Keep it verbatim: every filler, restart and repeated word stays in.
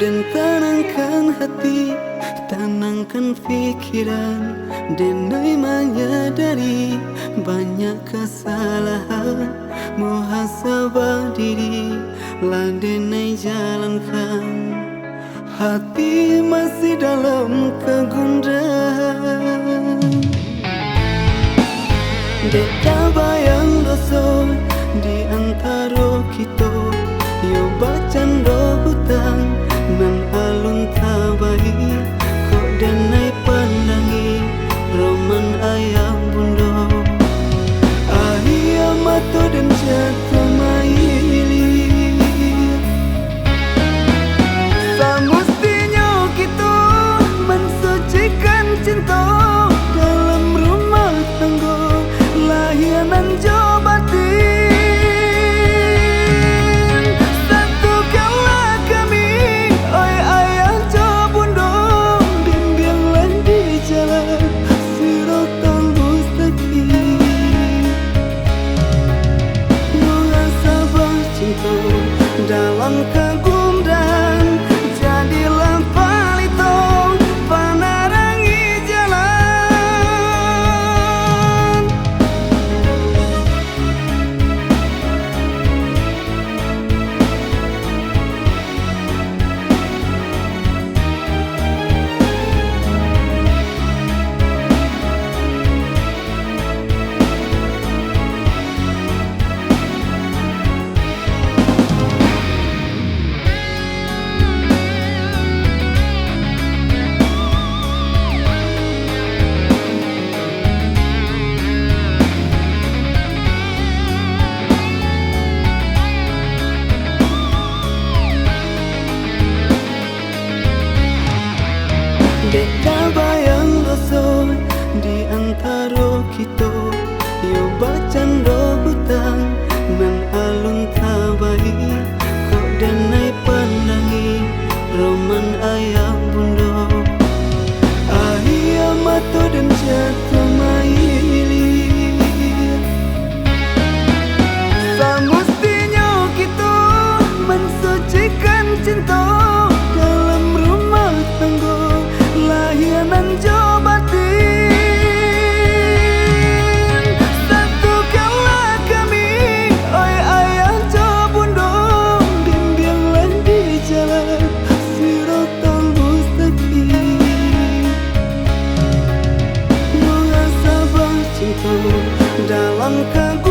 Den tanangkan hati, tanangkan pikiran. Denai manyadari banyak kasalahan, muhasabah diri lah denai jalankan. Hati masih dalam kagundahan. Dek tabayang doso di antaro kito, yo bacando hutang nan alun tabayia. Kok denai pandangi roman ayah bundo, aia mato den jatuah mailia. Samustinyo kito mansucikan cinto dalam rumah tanggo, lahia nan jo batin. Satukanlah kami, oi ayah jo bundo, bimbianglah di jalan Siratal Mustaqim. Muhasabah cinto dalam kagundahan, jadilah palito panarangi jalan. Dek tabayang doso di antaro kito, yo bacando hutang nan alun tabayia. Kok denai pandangi roman ayah bundo, aia mato den jatuah mailia. Samustinyo kito mansucikan cinto dalam rumah tanggo, lahia nan jo batin. Satukanlah kami, oi ayah jo bundo, bimbianglah di jalan Siratal Mustaqim. Muhasabah cinto dalam kagundahan,